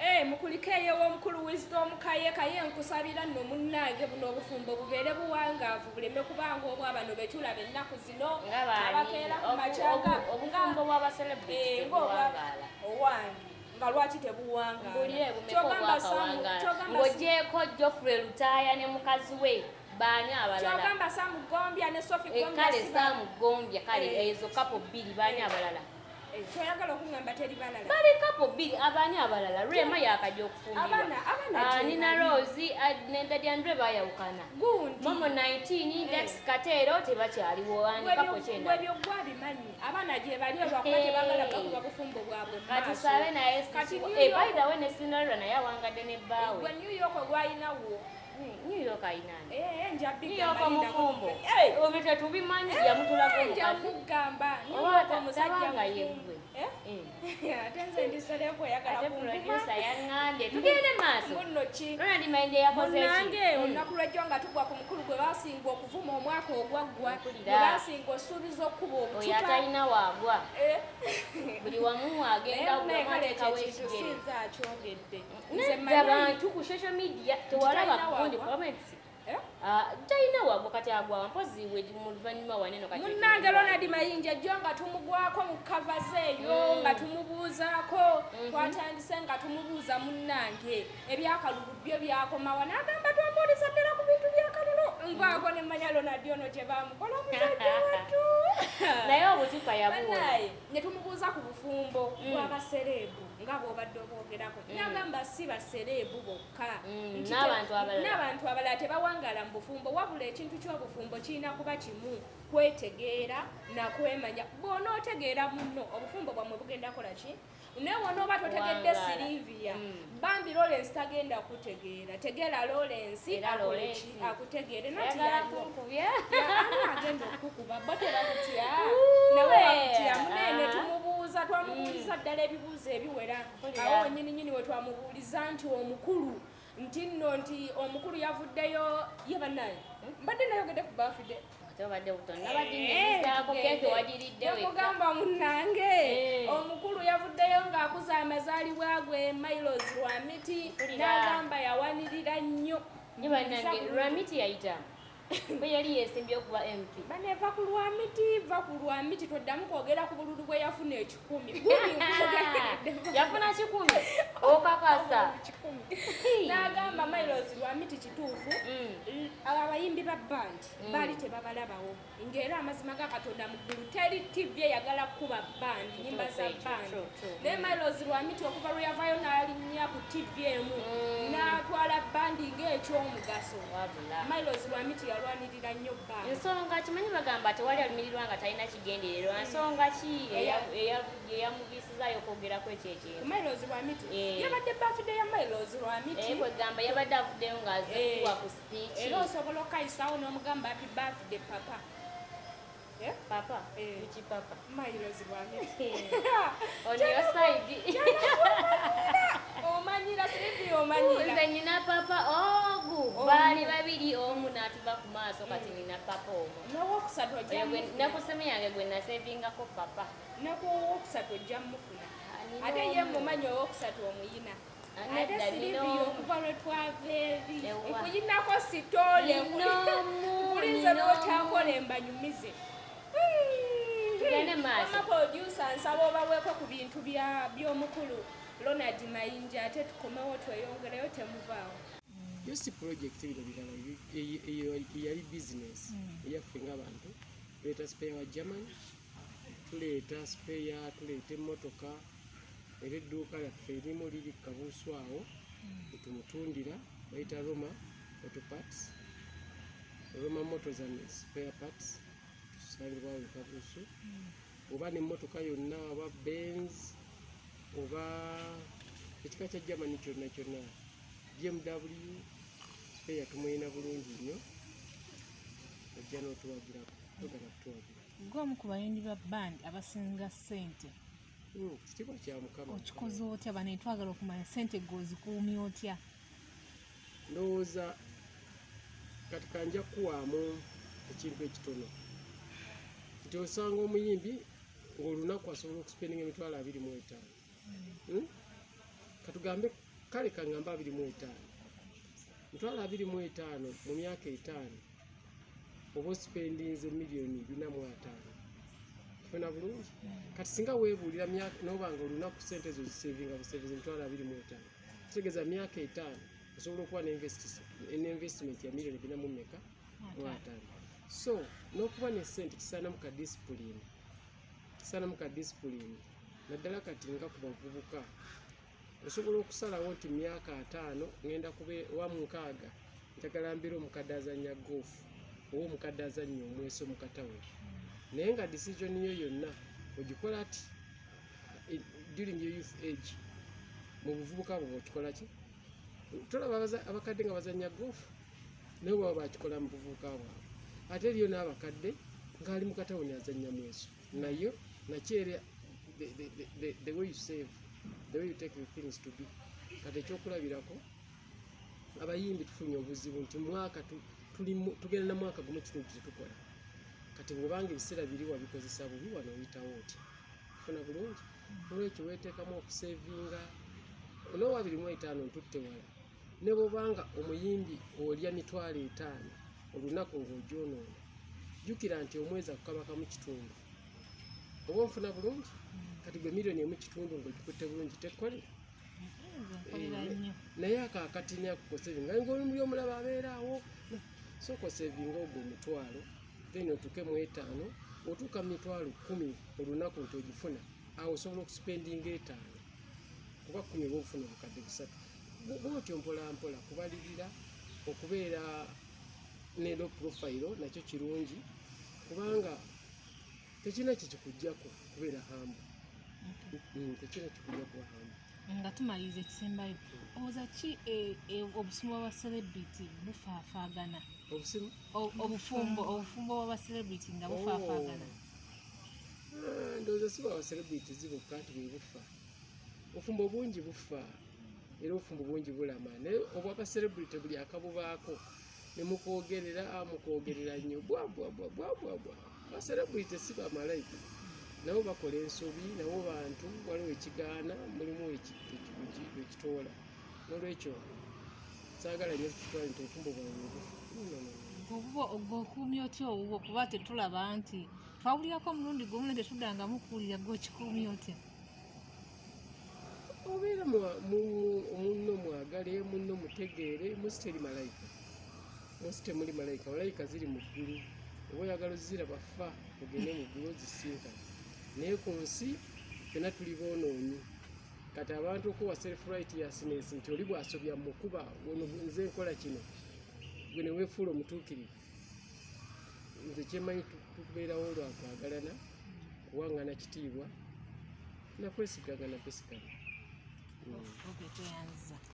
Eh, mukulikeeyo ow'omukulu Wisdom Kaye. Kaye, nkusabira nno munnange, buno obufumbo bubeere buwangaavu, buleme kubanga obwa bano betulaba ennaku zino Nga baani? abakeera ku makyanga. Obufumbo bw'abacelebrity Eh, ng'obwa tebuwangaala. Owange, nga lwaki tebuwangaala? Mbulire, bumeka Kyogamba Samu- obwakawangaala? kyogamba Ng'ogyeko Geoffrey Lutaaya ne mukazi we, baani abalala? Kyogamba Samu Gombya ne Sophie Eh, Gombya kale si Samu Gombya, kale. Eh. Ezo couple bbiri, baani abalala? Eh, kyoyagala okuŋŋamba teri balala? Bali couple bbiri, abaani abalala? Rema yakajja okufumbirwa. Abaana Ah, gye Nina bali. Rose, ah, ne Daddy Andre bayawukana. Gundi. Momo 19, Eh. Dax Kateero tebakyaliwo. Ani couple kyenda? Bwebyo gwabimanyi, abaana gye bali, olwakuba Eh. tebagala bakuba bufumbo bwabwe mu Kati maaso. sabe naye. Kati New Eh, York- by the way, ne Cinderella naye awangadde ne bbaawe. Gwe New York gwalinawo. New York ayinaani? Eh, nja New York bigamba, linda. omufumbo? Eh, Ebyo tetubimanyi, yamutulako nja omukazi. kugamba New Oba York omusajja tabanga mufumbo. yeggwe. Eh? Eh. Ate nze ndi celeb, oyagala Ate kunvuma. producer yaŋŋambye tugende maaso. Munno ki? Ronald Mayinja yakoze ki? Munnange, olunaku lwejjo nga tugwa ku mukulu gwe basinga okuvuma omwaka ogwaggwa, Mpulira. gwe basinga osuubiza okukuba Oyo obucupa. atalina waagwa. Eh. Buli wamu agenda Naye munaye, kale ekyo ateekawo ekintu ekigere. sinza akyogedde. Nze Nedda, mmanyi- bantu ku social media tewalaba Talina gundi waagwa? comments? Eh? Ah, talina waagwa, kati agwa mpozi we mu luvannyuma waneno kati. Munnange Ronald Mayinja, jjo nga tumugwako mu kavazi eyo, nga tumubuuzaako, twatandise nga tumubuuza, munnange, ebyakalulu byo byakomawa? N'agamba twambuuliza ddala ku bintu byakalulu. Ngwako ne mmanya Ronald ono gye bamukola omusajja wattu. Naye obucupa yabuwona. Bannaye, ne tumubuuza ku bufumbo bw'abaceleb nga bw'obadde obwogerako, n'agamba si baceleb bokka, nti n'abantu abalala. N'abantu abalala tebawangaala mu bufumbo, wabula ekintu ky'obufumbo kirina kuba kimu, kwetegeera nakwemanya. Bw'onootegeera munno, obufumbo bwammwe bugenda kola ki? Naye bw'onooba totegedde Wangaala. Silivia, bambi Lawrence tagenda kutegeera. Tegeera Lawrence, Era akole Lawrence. ki? Akutegeere nati Ayagala yaliwo. kunkubya. Ani agenda okukukuba? Bo tebakutya? Uwe. Nawe bakutya munene. Ah. Tumubuuza, twamubuuliza ddala ebibuuzo ebiwera. Mpulira. Awo wenyini nyini we twamubuuliza nti omukulu, nti nno nti omukulu yavuddeyo ye. Bannaye, mbadde nayogedde ku birthday. Ate obadde tonnabadinnyonyizaako keeke wagiridde wekka. Nekugamba munnange, Eh. omukulu yavuddeyo ng'akuza amazaalibwa gwe, Milos Lwamiti, Mpulira. n'agamba yawanirira nnyo. Nye bannange, Lwamiti yayita bwe yali yeesimbye okuba MP. Baneva ku Lwamiti, va ku Lwamiti, toddamu kwogera ku bululu bwe yafuna 100. Gundi nkwogeredde. Yafuna 100, okakasa? 100. N'agamba Milos Lwamiti kituufu, abayimbi ba band baali tebabalabawo, ng'era amazima ga Katonda mu ggulu, teri TV eyagala kukuba band, nyimba za Ekyo, band. true, true. Naye Milos Lwamiti okuva lwe yavaayo n'alinnya ku TV emu, n'atwala band ng'ekyomugaso. Wabula Milos Lwamiti yalwanirira nnyo band. Ensonga kimanyi, bagamba tewali alumirirwa nga talina kigendererwa. Nsonga ki eyamuviisizaayo okwogerako ekyo ekintu? Milos Lwamiti, Eh. yabadde birthday ya Milos Lwamiti. Eh, kwegamba yabadde avuddeyo ng'aze Eh. kuwa ku speech. Era osobola okukayisaawo n'omugamba, "Happy birthday, papa." Eh? Papa? Eh. Kuki papa? Milos Lwamiti. On your side. Omanyira, Silivia, omanyira. Nze nina papa ogu. Omu. Baali babiri, omu n'atuva ku maaso, kati nina papa omu. N'owokusatu ojja Oyo mufuna. Nakuseme yange gwe nasevingako papa. Nakuwokusatu ojja mufuna. Ah, nina Ate ye omu. mumanyi owokusatu omuyina. Ah, Ate nedda, nina Silivia, omu. okuva lwe twava eri, Ewa. nkuyinako sitole. Nina omu, Nkulinze nina omu. lwokyakola embanyumize. Tugende maaso. Wamma producer, nsaba obaweeko ku bintu by'omukulu Ronald Mayinja, ate tukomewo tweyongereyo, temuvaawo. Yo si project, bino birala. Eyo eyali business eyaffe ng'abantu. Tuleeta spare wa Germany, tuleeta spare, tuleeta emmotoka, era edduuka lyaffe erimu liri Kabuusu awo etumutundira, bayita Roma Auto Parts, Roma Motors and Spare Parts, tusangibwawo e Kabuusu. Oba nemmotoka yonna, oba Benz, oba ekika kya Germany kyonna kyonna, BMW, spare tumuyina bulungi nnyo. Ojja n'otuwagirako, togala kutuwagira. Gwe omu ku bayimbi ba band abasinga ssente. Kitiibwa kya Mukama. Okikoze otya? Bane twagala okumanya ssente gwe ozikuumya otya? Ndowooza kati kanja kuwaamu ekintu ekitono nti osanga omuyimbi ng'olunaku asobola okuspendinga 25,000. Katugambe Kale kaŋŋamba 25, 25000 mu myaka 5 oba ospendinze miliyoni 450. Kifuna bulungi. Kati singa weebuulira noba nga olunaku sente ezo zisavinga busavinzi 25000, kitegeeza myaka 5 osobola okuba ne investment ya miliyoni bina mu meka mu ataano. So n'okuba ne sente kisaanamu ka discipline, kisaanamu ka discipline, naddala kati nga ku bavubuka. Osobola okusalawo nti myaka 50 ngenda kube wa mu 60, njagala mbeere omukadde azannya golf oba omukadde azannya omweso mu katawuni, naye nga decision yo yonna ogikola ti during your youth age, mu buvubuka bwo okikola ki. Tolaba abakadde nga bazannya golf, naye baba bakikola mu buvubuka bwabwe. Ate eriyo n'abakadde ng'ali mu katawuni azannya mweso, nayo nakyere the way you save, the way you take the things to be. Kati ekyokulabirako, abayimbi tufunye obuzibu nti mwaka tugenda na mwaka gumu kitundu tetukola. Kati bwobanga ebiseera biri wabikozesa bubi, wano oyitawo otya? Funa bulungi. Olwekyo weteekamu okusevinga onoowa 25 ntutte wala, ne bwobanga omuyimbi olya 500,000 olunaku ng'ogyonoona, jjukira nti omwezi akukabaka mu kitundu, oba onfuna bulungi. Kati gwe 1.5 million ng'ogikutte bulungi, tekkolera? Nkolera nnyo. Naye ako akatini ako kosevinga, ngaoli omulaba abeera awo. Sooka osevinga ogwo omutwalo, then otuuke mu etaano. Otuuka mu 100,000 olunaku nti ogifuna, awo osobola okuspendinga etaano, kuba 10 oba ofuna 300,000. Bwotyo mpola mpola kubalirira. Okubeera ne low profile nakyo kirungi, kubanga tekirina kyekikuggyako kubeera humble. Tekirina kikujja kuba humble. Nga tumaliriza, ekisembayo, olowooza ki obufumbo bwa celebrity bufaafaagana? Obusimu? Obufumbo bwa celebrity nga bufaafaagana. Ah, ndowooza si bwa celebrities bokka nti bwe bufa. Obufumbo bungi bufa, era obufumbo bungi bulama, naye obwaba celebrity buli akabubaako ne mukwogerera, mukwogerera nnyo bwa bwa bwa bwa bwa bwa. Ba celebrity si bamalayika, nabo bakola ensobi, nabo bantu, waliwo ekigaana, mulimu ekitoola. Nolwekyo saagala nnyo tukitwale nti obufumbo bwange bufa. No, no, no, no. Obubo ogwokuumya otya obubwo? Kuba tetulaba nti twawulirako omulundi gumu ne tetuddangamu kuwulira. Gwe okikuumya otya? Obeera munno mwagale, munno mutegeere. Munsi teri malayika, munsi temuli malayika. Malayika ziri mu ggulu, oba oyagala oziraba fa ogende mu ggulu ozisinkane, naye ku nsi fena tuli boonoonyi. Kati abantu okuwa self righteousness nti oli bw'asobya mukuba, ono nze nkola kino, gwe ne weefuula omutuukirivu. Nze kyemmanyi, tubeerawo lwa kwagalana, kuwaŋŋana kitiibwa nakwesigagana kwesigana. Okay, tweyanziza.